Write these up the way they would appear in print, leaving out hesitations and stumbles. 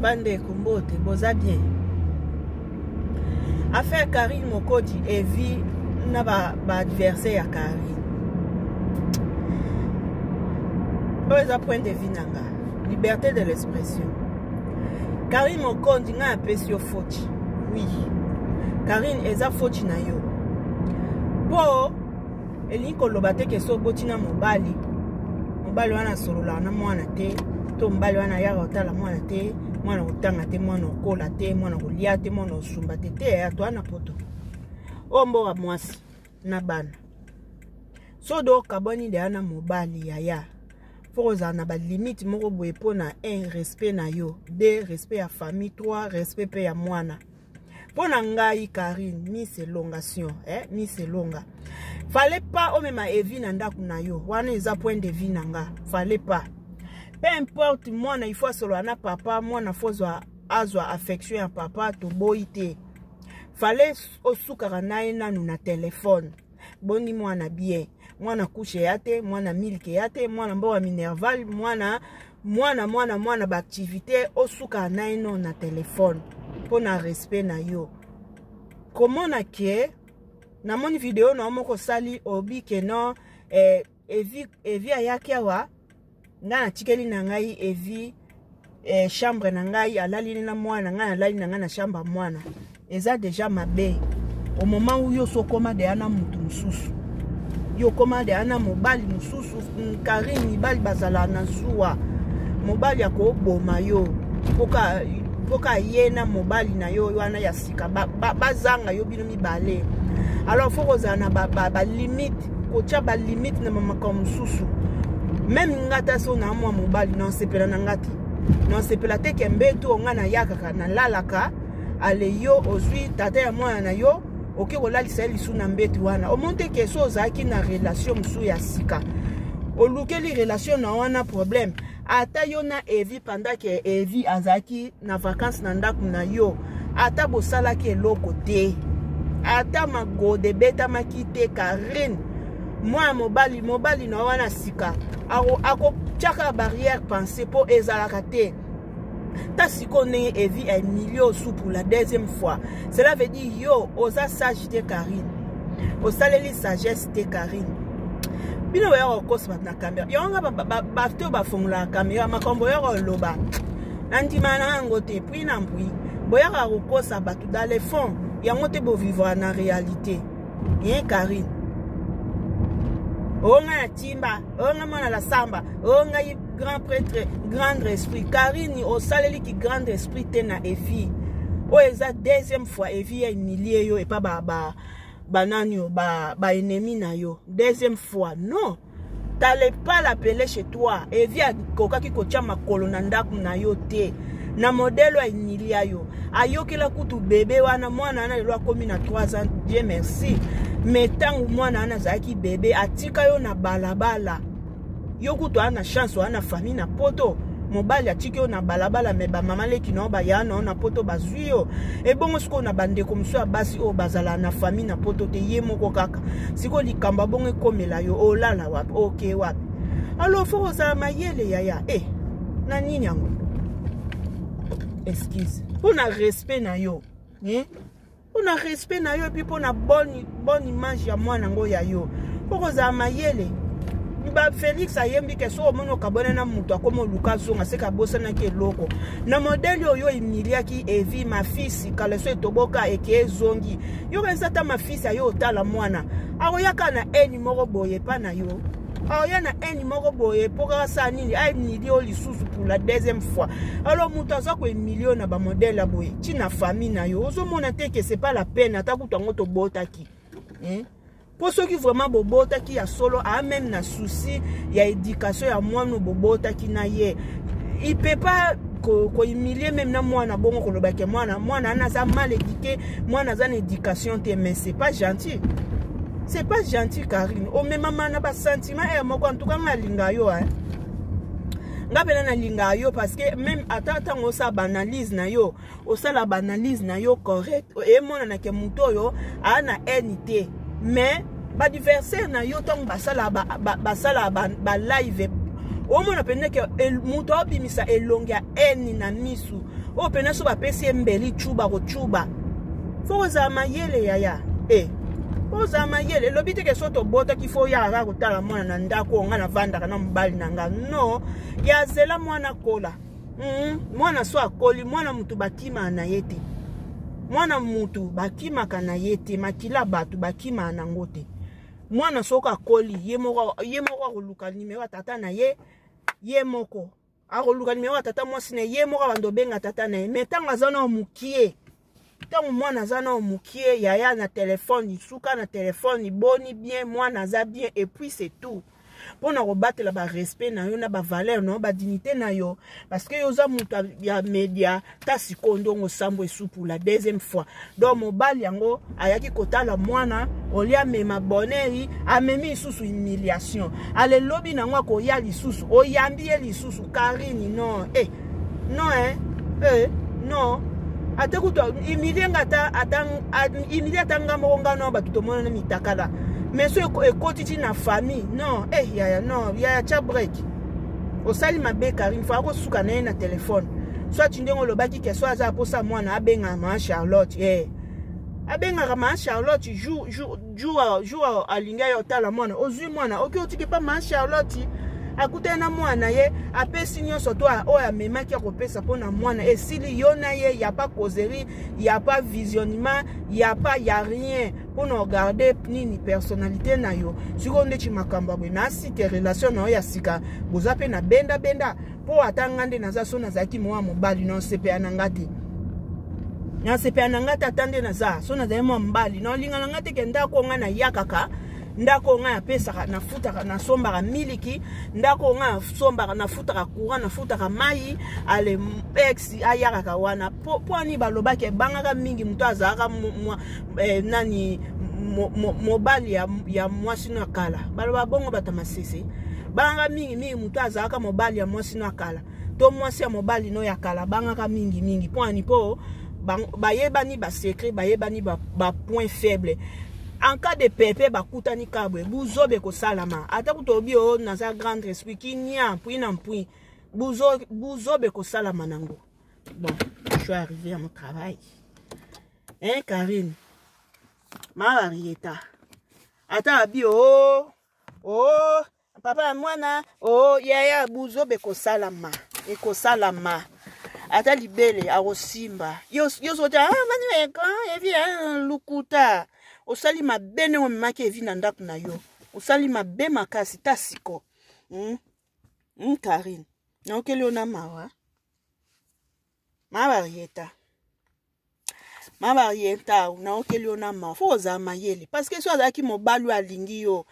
Bandeko mbote, boza bien. Affaire Karine Mokoji evi na ba, ba adversaire ya Karine. Oyo eza point de vue na nga. Liberté de l'expression. Karine Mokonzi ngai apesi yo faute. Oui. Karine eza faute na yo. Po elingi koloba te ke so oboti na mobali mobali wana asololaka na mwana te to mobali wana ayaka kotala mwana te mwana kotanga te mwana okola te mwana kolia te mwana osumba te te ya toa na poto oyo mboka mwasi na bana so do okabwani deya na mobali yaya fo kozala na balimite moko boye mpo na 1 respect na yo 2 respect ya famille 3 respect mpe ya mwana mpo na ngai karine miss elongation eh? miss elonga fallait pas omema evi na ndako na yo wana eza point de vue na nga fallait pas peu importe mwana il faut asolola na papa mwana fo azwa affection ya papa toboyi te fallait osukaka na ye nanu na telefone boni mwana bien mwana couche ya te mwana milke ya te mwana mboka minerval mwana mwana mwana mwana baactivité osuka na ye no na telefone mpo na respect na yo komona ke namoni video na yo moko osali obi ke non eh, evi, evi ayaki awa ngai natikeli na ngai evi eh, chambre na ngai alali na mwana ngai alali na ngai na chambre ya mwana eza deja mabe au moment où yo sokoma deya na motu mosusu yo okoma deya na mobali mosusu mm, karine mibali bazala na zuwa mobali akoboma yo mpoka mpoka ye na mobali na yo wana ya sika bazanga ba, ba yo bino mibale alors fo kozala na balimite ba, ba kotya balimite na bamakambo mosusu meme nga ata so na mwa mobali nasepela na nga te nasepela te ke mbeto oyo nga nayakaka nalalaka ale yo ozwi tata ya mwana na yo oke kolalisa ye lisu na mbeto wana omoni te ke so ozalaki na relation mosusu ya sika olukeli relation na wana problème ata yo na evi pendant ke evi azalaki na vacances na ndako na yo ata bosalaki eloko te ata magode ebetamaki te karine mwana mobali mobali na wana sika akotyaka barrière pensée mpo ezalaka te ta sikoyo ndenge evi ahumilie osu pour la deuxième fois cela veut dire yo oza sage te karine osaleli sagesse te karine bino boyaka kokosa bato na kamera yango nga bato oyo bafongolaka kamera makambo oyaka koloba nandima na yango te pui na mpui boyaka kokosa bato dans le fond yango te bovivra na réalité ye karine oyo ngai na timba oyo ngai mwana la samba oyo ngai grand prêtre grand esprit karine osaleli ki grand esprit te na evi oyo eza deuxième fois evi ya humilie yo epa ba, ba, banani yo ba, ba ennemi na yo deuxième fois non t'allais pas l'appeler chez toi evi akokaki kotya makolo na ndako na yo te na modele oyo ahumilia yo ayokela kutu bebe wana mwana wana lelo akomi na 3 ans dieu merci mais ntango mwana wana azalaki bebe atika yo na balabala yo kutu aa na chance oa na famille na poto mobali atiki yo na balabala me bamama leki na yo baya na yo na poto bazwi yo ebongo sikoyo na bandeko mosusu ya basi oyo bazala na famille na poto te ye moko kaka sikoyo likambo abongo ekomela yo olala wapi oke wapi alors fo kozala mayele yaya e eh, na nini yango excuse mpo na respect na yo eh? mpo na respect na yo epuis mpo na bonne, bonne image ya mwana yango ya yo mpo kozala mayele ba félix ayembi ke soki omoni okabwana na moto akoma oluka azonga seke abosanaki eloko na modele oyo emiliaki evi mafisi kaleso etoboka eke ezongi yo kanisa ata mafisi ayo otala mwana akoyaka na eni moko boye epa na yo aoya na haine moko boye mpo kaka sala nini ahumilie yo lisusu pour la deuxième fois alors moto aza kohumilie yo na bamodele ya boye ti na famille na yo ozomona te ke c'est pas la peine ata kutu yango tobotaki mpo soki vraiment bobotaki ya solo aa meme na souci ya éducation ya mwana bobotaki na ye il peut pas kohumilie meme na mwana bongo koloba ke mwana mwana wana aza mal éduqué mwana aza na éducation te mais c'est pas gentil c'est pas gentil karine omemama na basentiment ere moko en tout cas nga alinga yo hein. nga mpena nalingaka yo parce que même ata ntango osala baanalyse na yo osala baanalyse na yo correct emonana ke moto oyo aa na haine te mais baadversaire na yo ntango basala balive ba, ba, Omona mpenza ke moto abimisa elongi ya haine na misu oyo mpenza so bapesi ye mbeli cuba kocuba. Fo kozala mayele yaya. Eh. Ozala mayele, elobi te ke so tobotaki fo oyaka kaka kotala mwana na ndako oyo ngai navandaka na mobali na nga. Non, ya zela mwana kola. Mwana so akoli, mwana mutu bakimaka na ye te. Mwana mutu bakimaka na ye te, makila bato bakimaka nango te. Mwana soki akoli, ye moko akoluka nimero ya tata na ye, ye moko akoluka nimero ya tata mwasi na ye, ye moko abanda obenga tata na ye. Mais ntango aza na mokie, ntango mwana aza na mokie, yaya na telefone, suka na telefone, boni bien, mwana aza bien, et puis c'est tout. Mpona kobatela ba respect na yo na ba valeur na yo, ba dignité na yo, parce que yo oza moto ya media. Ta sikoyo ndongo sambo esupu la deuxième fois. Donc mobali yango ayaki kotala mwana, olia amema bonheur, amemi lisusu humiliation. Ale lobi nango akoya lisusu, oyambi ye lisusu Karine. Non, eh non, eh eh non, ata kutu humilie nga, ata humilie ata nga moko, nga no bato tomonana mitakala, mais so ekoti ti na famille. Non, eh yaya, non yaya, tia break, osali mabe Karine. Fo akosuka na ye na telefone, soit ndenge olobaki ke so aza aposa mwana abengaka mama Charlotte. Eh, abengaka mama Charlotte jour jour jour jour alingi aye otala mwana, ozwi mwana oki otiki pa mama Charlotte, akutani na mwana ye, apesi nyonso to oyo amemaki akopesa mpona mwana, esili yo na ye. Ya pas causerie, ya pas visionnement, ya pas ya rien, mpona ogarde nini personnalité na yo. Sikoyo ndeti makambo ya boye na site relation na yo ya sika, boza mpe na benda-benda. Mpo ata nga nde naza, so nazalaki mwa mobali, nasepela na nga te, nasepela na nga te. Ata nde naza, so nazali mwa mobali, naolinga na nga te ke ndako nga nayakaka, ndako ngai apesaka, nafutaka, nasombaka miliki, ndako ngai nasombaka, nafutaka courant, nafutaka mai, ale ex ayakaka wana. Po ani balobaki ebangaka mingi moto azalaka nani mobali ya mwasi no ya kala. Baloba bongo bato ya masese, bangaka mingi mingi moto azalaka mobali ya mwasi no ya kala to mwasi ya mobali no ya kala, bangaka mingi mingi. Po ani? Po bayebani basecret, bayebani bapoint faible. En cas de pepe bakutani kabwe, buzobe ekosalama. Ata kutu obi oyo naza grande esprit, kinia mpui na mpui, buzobe ekosalama nango. Bon, je suis arrivé à mon travail, hein. Karine Mama Rieta, ata abi o o papa ya mwana o yaya, buzobe ekosalama, ekosalama. Ata libele akosimba yo sota. Ah, mani evi lukuta, osali mabe ndenge omemaki Evi na ndako na yo, osali mabe makasi. Ta siko, Karine, naokeli yo na mawa. Mama Rieta, Mama Rieta, naokeli yo na mawa. Fo ozala mayele, parce que so azalaki mobali oyo alingi yo,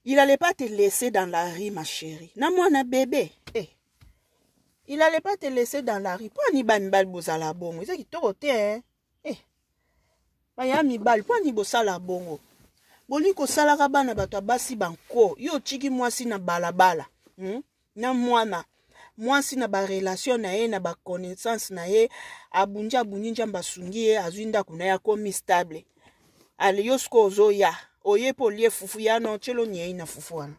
il allait pas te laisser dans la rue, ma chérie, na mwana bébé. Eh. Il allait pas te laisser dans la rue. Mpo ani bamibali bozala bongo? Eza kitoko te, eh? Eh. Baya mibali, mpo ani bosala bongo? Bolingi kosalaka bana bato ya basi banko. Yo otiki mwasi na balabala, Na mwana mwasi na barelation na ye, na baconnaissance na ye, abunji abunji, Nzambe asungi ye, azwi ndako na ye, akomi stable. Ale yo sikoyo ozoya, oye mpo olie fufu ya no tielo niei na fufu wana.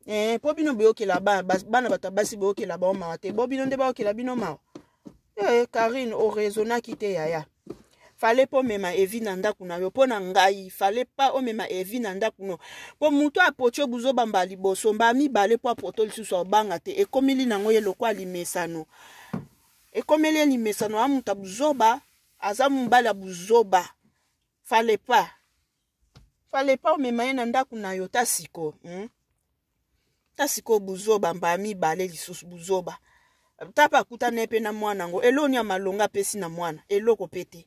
Eh, mpo bino boyokela bana bato ya basi, boyokela bango mawa te, bo bino nde bayokela bino mawa. Eh, Karine, oraisonnaki te yaya. Fallait mpo omema Evi na ndako na yo. Mpo na ngai, fallait pas omema Evi na ndako no, mpo moto apoti yo buzoba mbala liboso, mbala mibale, mpo apoto lisusu abanga te. Ekomeli nango ye lokwa limesano, ekomeli ye limesano. Amuta buzoba, aza mobali ya buzoba. Fallait pas, fallait pas omema ye na ndako na yo. Ta siko, Ta sikoyo buzoba mbala mibale lisusu buzoba. Ta mpe akutana ye mpe na mwana yango, eloni ya malonga apesi na mwana eloko mpe te.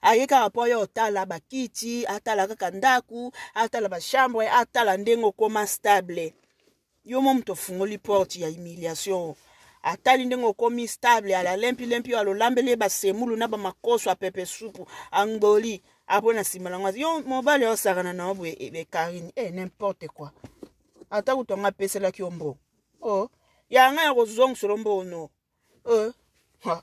Aye kaka mpo aye otala bakiti, atala kaka ndako, atala bachambre, atala ndenge okoma stable. Yo mo moto ofungoli porte ya humiliation. Atali ndenge okomi stable, alalempilempi oyo alolambeli ye basemulu na bamakoso, apepe supu angoli apo na nsima nango. Yo mobali osakana na yo boye, eh, Karine, eh, n'importe quoi. Ata kutu anga apeselaki yo mbongo, oh, yanga ya kozongisela mbongo no. Oh, ha.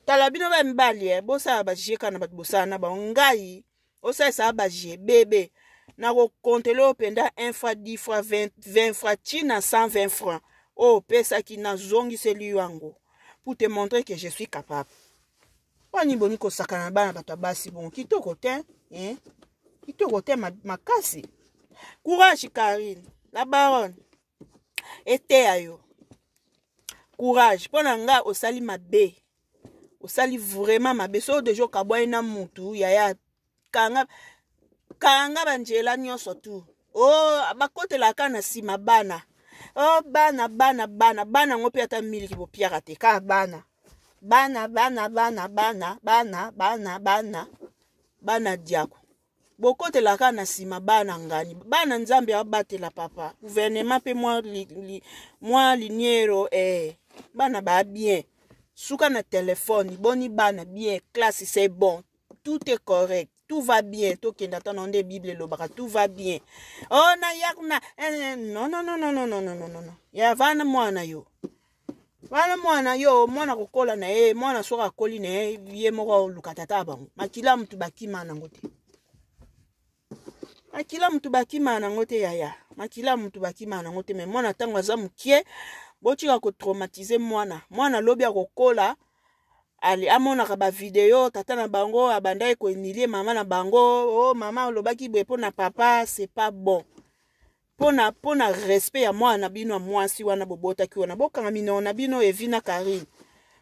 Tala bino ba mibali, eh, bosala baje kaka na bato bosala na bango. Ngai osalisa baje bebe, nakokontele oyo mpenza 1 fois, 10 fois, 20, 20 fois, ntina 120 francs. Oyo opesaki nazongiseli yo yango pour te montrer que je suis capable. Wani boni kosakana na bana bato ya basi bongo kitoko te, hein? Kitoko te makasi. Courage Karine, la baronne. Eteya yo. Courage mpo na nga osali mabe. Osali vraiment mabe. So deja okabwani na mutu yaya kanga kanga banjela nyonso tu. Oh, bakotelaka na nsima bana. Oh, bana bana bana bana yango mpe ata miliki bopiaka te kaka bana bana bana bana bana bana bana bana bana diako bokotelaka na nsima bana ngani bana Nzambe abatela papa gouvernement mpe mwa li, li, mwa liniero eh, bana ba bien suka na telefone boni bana bien classe c'est bon tout est correct tout va bien tokenda ata na nde Bible elobaka tout va bien oh na ya kuna eh, non non non non non non non non non ya vana mwana yo wana mwana yo mwana kokola na ye mwana soki akoli na ye ye moko oluka tata ya bango makila mutu bakima nango te makila mutu bakima nango te yaya makila mutu bakima nango te me mwana ntango aza mokie botika kotraumatize mwana mwana lobi akokola ali amonaka bavideo tata na bango abandaki kohumilie mama na bango oh, mama olobaki boye mpo na papa c'est pas bon pona pona respect ya mwana na bino ya mwasi wana bobotaki wana bokanga minoko na bino Evi na Karine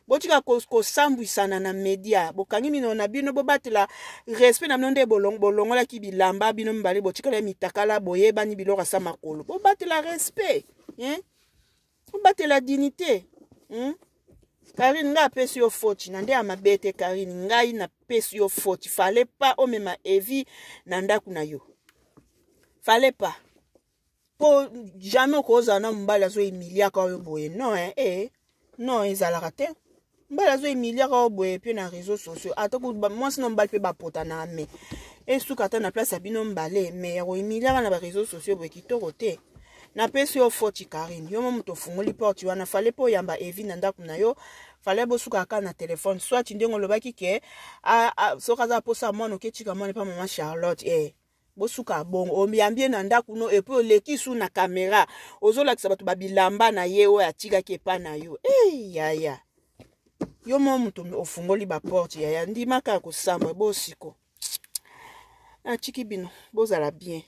botika kosambwisana na media bokangi minoko na bino bobatela respect na bino nde bolongolaki bilamba bino mibale botikala mitakala boyebani biloko asa makolo bobatela respect hein? Bobatela dignité? Karine ngai apesi yo faute na nde ya mabe te Karine ngai napesi yo faute fallait pas omema Evi na ndako na yo fallait pas po jamais okozala na mobali azohumiliaka oyo boye non eh, eh. Non ezalaka te mobali azohumiliaka oyo boye mpe na réseau sociaux ata mwasi na mobali mpe bapotana me esuka ata na place ya bino mibale me ya kohumiliaka na baréseau sociaux boye kitoko te napesi yo faute Karine yo mo moto ofungoli porte wana fallait mpo oyamba Evi na ndako na yo fallait bosuka kaka na telefone soit ndenge olobaki ke soki aza posa mwana oketika mwana epa mama Charlotte eh. Bosuka bongo oyambi ye na ndako no epuis oleki su na kamera ozolakisa bato babilamba na ye oyo atikaki epa na yo hey, yaya yo mo moto ofungoli baporte yaya ndima kaka kosambwa bosiko natiki bino bozala bien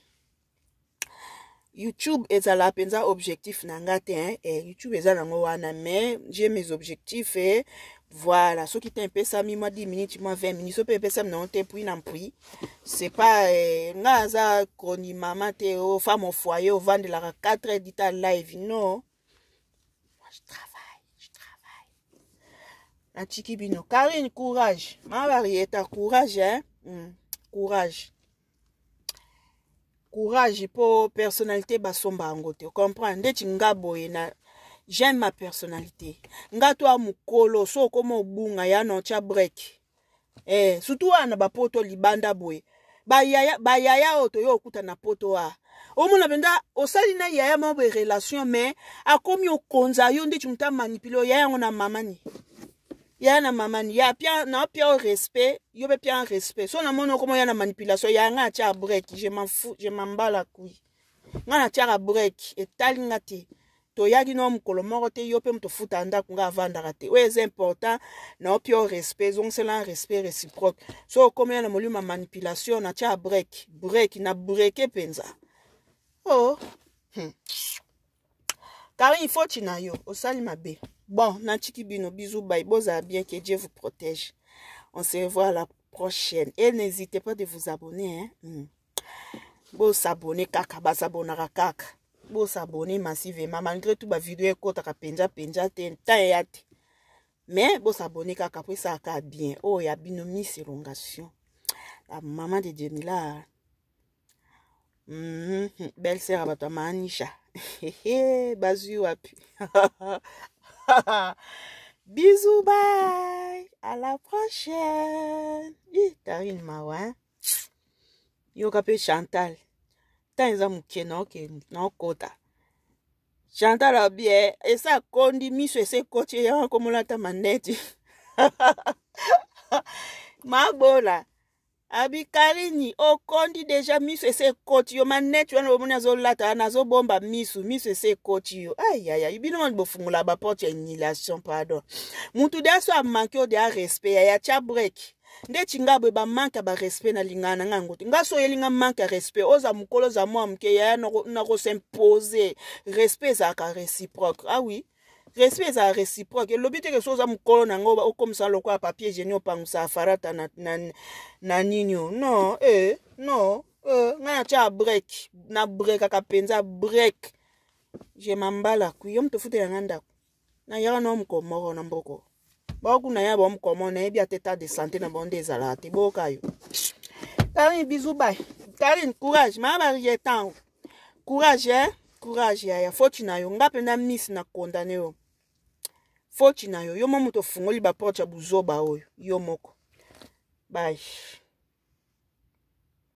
YouTube ezala mpenza objectif na nga te hein? Eh, YouTube eza nango wana mais j'ai mes objectifs et voilà soki te epesami mwa 10 minutes mwa 20 minutes so mpe epesami nango te puis na mpui c'est pas eh, nga aza koni mama te o femme au foyer ovandelaka 4 heures dita live non moi je travaille je travaille natiki bino Karine courage mama Barieta courage hein? Courage courage po personnalité basomba yango te comprendre ndeti nga boye na j'aime ma personnalité nga to a mokolo so okoma obunga ya na otya break eh, surtout wana bapoto libanda boye bayaya bayaya oyo toyo okuta na poto a omona mpenza osali na yaya moko boye relation mais akomi okonza yo ndeti moto amanipule oyo yaya yango na mamani ya na mamani ya pia na pia au respect yo pe pia respect so na moni okoma ya na manipulation ya nga atia break je m'en fous je m'en bats la couille nga na tiaka break etali nga te toyaki no mokolo moko te yo mpe moto ofuta ndako nga avandaka te oyo eza important na opia au respect ezongisela respect réciproque so okomi ya na molimo ya manipulation na tia break break na breke mpenza oh. Karine faute na yo osali mabe bon natiki bino bisous bye bozala bien que Dieu vous protège on se revoit à la prochaine et n'hésitez pas de vous abonner hein? Bosabone kaka basabonaka kaka bosabone massivement malgré tout bavideo ekotaka mpenza mpenza te ntan eya te mais bosabone kaka po esalaka bien oyo ya bino miss elongation la maman de Djemila belle sœur ya bato ya maanisha bazwi wapi bisous bye à la prochaine. Ih, Karine mawa hein? Yoka mpe Chantal ntan eza moke naokota Chantal abi esa akondi miso ese ekoti eyaka komolata maneti mabola. Abi Karini okondi deja miso ese ekoti yo maneti wana bomoni azolata wana azobomba misu miso ese ekoti yo ayaya bino moni bofungola baporte ya humiliation pardon mutu de aso amanke yo de a respect yaya tya break ndeti nga boye bamanke ya barespect nalingaka na nga yango te nga so oyeli nga manke ya respect oza mokolo oza mwa moke yaya nakosimpose respect ezalaka réciproque ah oui respect ezala réciproque elobi te ke so oza mokolo na yango okomisa lokola papier genie opangusaka farata na, na, na nini o non eh, non eh, ngai natya break na brekaka mpenza break je mambala kui yo moto ofutela nga ndako nayaka na mokolo moko na mboko bakuna ya ba mokolo moko nayebi ata etat de santé na bango nde ezalaka te boyoka yo Karine bisous bye Karine courage maa barie ntango courage eh? Courage yaya foti na yo nga mpenza miss na condamne yo foti na yo yo mo moto ofungoli baporte ya buzoba oyo yo moko bye.